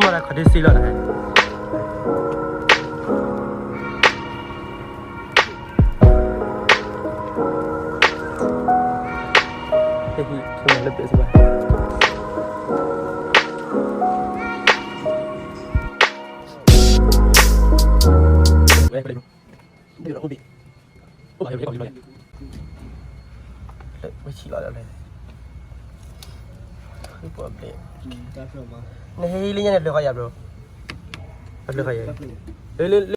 တၢ်ခီၣ်ထံးစ့လီၤတၢ် ဟဲဟံးခဲမရၤလၢဘ့ၣ်စ့ၢ်ဘၣ် ဝဲဆံးလီၤလၢ နဟဲဟံးလၢညါန့ၣ် ဘျုးဃီယၤ bro ဘျုးဃီယၤ လၢလၢလၢ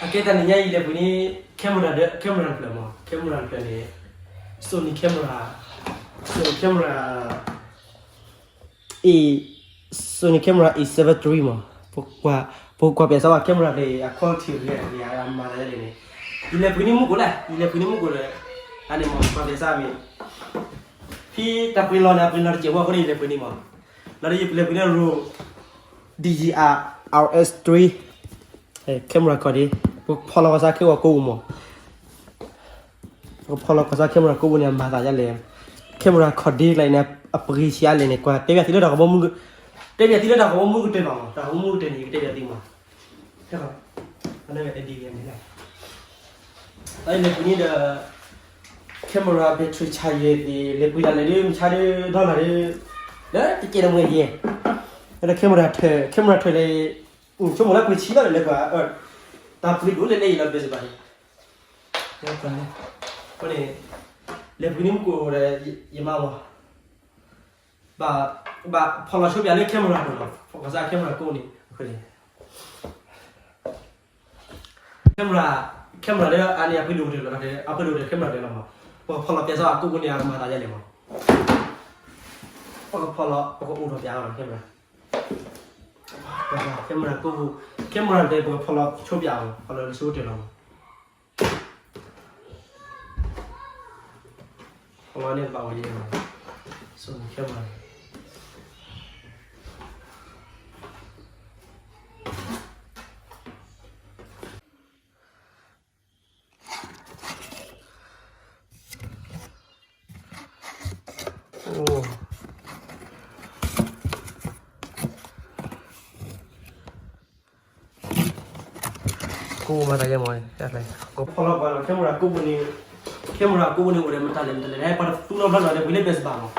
အကဲတၢ်နံၤညါအံၤ ယလဲၤပှ့ၤန့ၢ် camera ဒီး camera တဖျၢၣ်မး camera တဖျၢၣ်န့ၣ် Sony camera Sony camera A အံၤ Sony camera A seven three မး ပကွၢ်ပျဲစးဝဲ camera တဖျၢၣ်အံၤ အ quality တဖျၢၣ်အံၤ အမၤသးဒ်လဲၣ်န့ၣ် ယလဲၤပှ့ၤန့ၢ်မူခိၣ်လဲၣ် ယလဲၤပှ့ၤန့ၢ်မူခိၣ်ဒီး အန့ၣ်မး ကွၢ်ပျဲစးမ့ၢ် ဖဲတၢ်ပှ့ၤလီၤန့ၣ် အပှ့ၤလီၤတစဲးဖိအဃိန့ၣ် ယလဲၤပှ့ၤန့ၢ်မး လီၤဒီးယလဲၤပှ့ၤန့ၢ် Rode D J R S three camera ခီၣ်ဒ့ ပဖီလီၤကီၢ်စါခဲဝဲကိးပူၤမး ပကဖီလီၤကီၢ်စါ camera ကိးပူၤန့ၣ် အမၤသးဒ်လဲၣ် camera ခီၣ်ဒ့ကျါအံၤန့ၣ် အပှ့ၤဆံးအါလဲၣ်န့ၣ် ကွၢ်တဲပၠးသုလၢတၢ်ဂီၤမူ တဲပၠးသုလၢတၢ်ဂီၤမူကတၢၢ်ဘၣ်မး တၢ်ဂီၤမူကတၢၢ်န့ၣ် ယကတဲပၠးသုမး အန့ၣ် လဲၤပှ့ၤန့ၢ်ဒီး camera battery charger သ့ၣ် လဲၤပှ့ၤတၢ်လဲၣ်ဒ် မဆါဒ် dollar ဒ် လၢတကဲးတမှဲၤယဲၢ် လၢ camera ထၢၣ် camera ထၢၣ်လဲၣ် ဆိကမိၣ်လၢပှ့ၤဆံးလီၤလၢပှၤ တၢ်ပှ့ၤဒိၣ်လဲၣ်လဲၣ်အံၤလီၤ ဘဲစဘၣ်န့ၣ် အဃိန့ၣ် လဲၤပှ့ၤန့ၢ်မူခိၣ်ဒီး ယမါမး ဘၣ် ဘၣ်ဖီလီၤဆိပၠးလၢ camera တဖျၢၣ်လီၤ ကီၢ်စါ camera ကိးန့ၣ် camera camera လၢအန့ၣ် အပှ့ၤဒိၣ်ကတၢၢ်လီၤ အပှ့ၤဒိၣ်ကတၢၢ် camera တဖျၢၣ်လီၤမး ပကဖီလီၤပၠးစးအကိးကိးန့ၣ် အကမၤသးဒ်လဲၣ်မး ပကဖီလီၤ ပကအိၣ်ထီၣ်ပၠးလီၤ camera camera ကိးပူၤ camera တဖျၢၣ် ပကဖီလီၤဆိပၠးအီၤ ဖီလီၤလၢဆိကတၢၢ်လီၤမး ဖီလီၤန့ၣ်ဘၣ်ဝဲယဲၢ် Sony camera ကိးမၤသးယဲၢ်မး ကဖီလီၤပှၤလီၤ camera ကိးပူၤန့ၣ် camera ကိးပူၤန့ၣ် အိၣ်ဒီးမတၤလဲၣ်မတၤလဲၣ် ပှၤတသူနီတဖျၢၣ်လီၤ လဲၤပှ့ၤလၢ Best Buy မး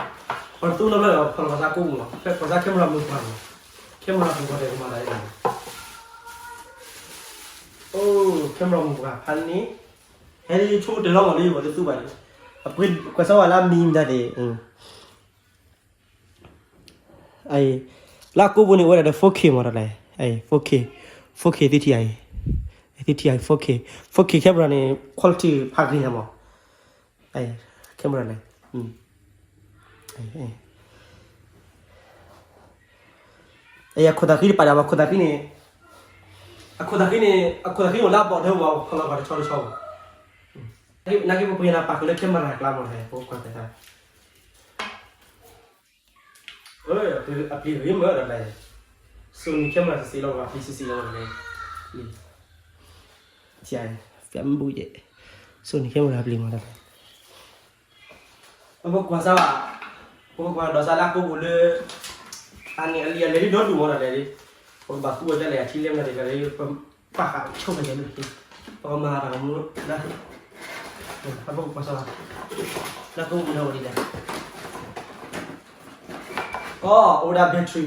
ပှၤတသူနီတဖျၢၣ်လီၤ ဖီလီၤကီၢ်စါကိးပူၤလီၤ ကီၢ်စါ camera မုၢ်ပှၢ်လီၤ camera မုၢ်ပှၢ်တဲာ်ကမၤသးဒ်လဲၣ် အိၣ် camera မုၢ်ပှၢ်ဖးန့ၣ် ဟဲဆိကတၢၢ်လီၤမးလၢယဂီၢ်လၢသူဘၣ်န့ၣ် အပှ့ၤကွၢ်စၢ်ဝဲလၢအမံၤမတၤသ့ၣ် လၢအကိးပူၤန့ၣ် အိၣ်ဝဲဒၣ်ဒီး four K မးတလဲၣ် four K four K သုထံၣ်အံၤ four K camera န့ၣ် quality ဖးဂ့ၤညါမး, camera န့ၣ် အခိၣ်သးဃံတပာ်ဒၣ်ဘၣ် ခိၣ်သးဃံန့ၣ်, အခိၣ်သးဃံန့ၣ် အခိၣ်သးဃံအိၣ်လၢအဘီၣ်ဒၢဝဲ ဖီလီၤပှၤတဆီတဆီဘၣ်, နာ်က့ပပှ့ၤနၤပာ်ဃုာ်လၢ camera ကျါမး ပကွၢ်ဖဲသး အပျံၤဂ့ၤမးဒီး Sony camera စံးစံးလီၤ အပျံၤစံးစံးလီၤ Sony camera အပျံၤမးဒီး ပကွၢ်စၢ်ဘၣ်, ပကွၢ်ဒီးစၢ်လၢအကိးပူၤလၢ အန့ၣ်အလံာ်အလဲၤဒ်ဒီဒူၣ်မးဒီးလဲၤဒ်, ပကဘၣ်သူအီၤဒ်လဲၣ် အထံလၢမနုၤတဂၤလၢ ပပာ်ဃာ်ဆိကမိၣ်လၢ ပကမၤတၢ်ကမူၣ်ဒၣ်, ပကွၢ်စၢ်ဘၣ်, လၢအကိးပူၤန့ၣ်အိၣ်ဒ်လဲၣ်, အိၣ်ဝဲဒၣ် battery,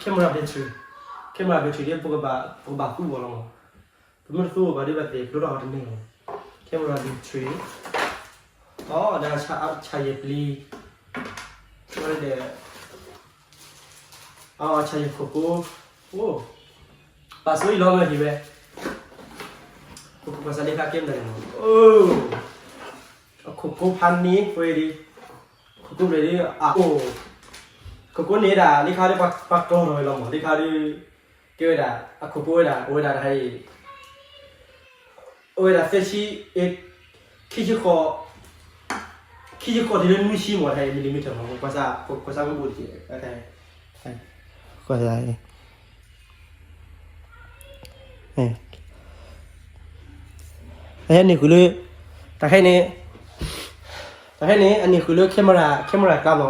camera battery, camera battery ဒ် ပကဘၣ်သူအီၤလီၤမး, ပမ့ၢ်တသူအီၤဘၣ်ဒ်ဘၣ်သ့ၣ် ပဒိၣ်ထီၣ်အီၤတန့ၢ်လီၤ, camera battery, အိၣ်ဒၣ် ဆါယဲၢ်ပျံၤ, ဒီး ဆါယဲၢ်ခိၣ်ကိ, ပာ်ဆိအံၤလီၤမ့ၢ်ဟံၣ်ဝဲ, ပကွၢ်စၢ်လၢခါ camera န့ၣ်မး, အခိၣ်ကိဖးန့ၣ် ပှဲၤဒ်, ခိၣ်ကိဖးန့ၣ် အအိၣ်, ခိၣ်ကိန့ၣ်ဒၣ် လၢခါဒ်ပှၤကျီထီၣ်ဝဲလီၤမး လၢခါဒ်, ကဲဝဲဒၣ် အခိၣ်ကိဝဲဒၣ် အိၣ်ဝဲဒၣ်တဟါအံၤ အိၣ်ဝဲဒၣ်သၢဆံ, ခံဆံဃိး, ခံဆံဃိးတုၤလၢနွံဆံမး တဟါအံၤ millimeter မး ကွၢ်စၢ်, ကွၢ်စၢ်ကဘိၣ်တက့ၢ်, ကွၢ်စၢ်, တဟါန့ၣ်ဃုာ်လၢ, တဟါန့ၣ်, တဟါန့ၣ် အန့ၣ်ဃုာ်လၢ camera, camera ကျါမး,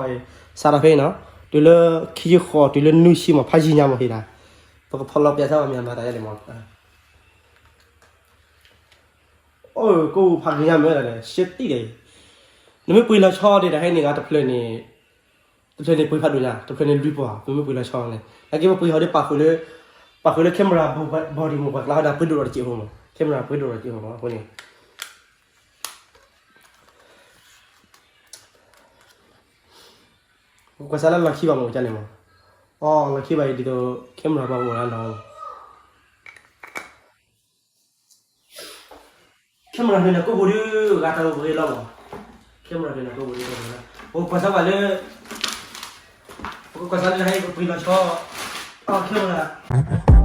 စးထီၣ်ဖဲအံၤနီၤ, တုၤလၢခံဆံဃိးတုၤလၢနွံဆံမး ဖးယံၤညါမးဟ့ၣ်ဒၣ်, ပကဖီလီၤပျဲသးဘၣ်မ့ၢ်မၤတၢ်ယါန့ၣ်မး အိၣ်ကိးဖးဂ့ၤညါမ့ၢ်ဒၣ်လဲၣ် ရှဲတံၢ်ဒဲး, နမ့ၢ်ပှ့ၤလီၤဆီဒံးတဟါန့ၣ်ဂ့ၤ တဖျၢၣ်န့ၣ်, တဖျၢၣ်န့ၣ်ပှ့ၤဖးဒိၣ်ညါ တဖျၢၣ်န့ၣ်လွံၢ်ပီၢ် ပမ့ၢ်ပှ့ၤလီၤဆီန့ၣ် နာ်က့ပပှ့ၤဟီဒ်ပာ်ဃုာ်လၢ, ပာ်ဃုာ်လၢ camera body မး ပှၤကျါဟီဒၣ်ပှ့ၤဒိၣ်ဒီးတစဲးဖိမး camera ပှ့ၤဒိၣ်ဒီးတစဲးဖိမး အဃိန့ၣ် ကွၢ်စၢ်လၢလီၢ်ခံဘၣ်မး ကန့ၣ်မး, အီ လီၢ်ခံဘၣ်အံၤဒ်သိး camera ဘၣ်အိၣ်လၢနီၤ camera န့ၣ်ကိးပူၤဒုး ဂၤတၢ်အိၣ်ပဂ့ၤလီၤမး, camera န့ၣ်ကိးပူၤဒုး ပကကွၢ်စၢ်ဘၣ်လၢ, ပကကွၢ်စၢ်လၢတဟါအံၤပပှ့ၤလီၤဆီ, အီ camera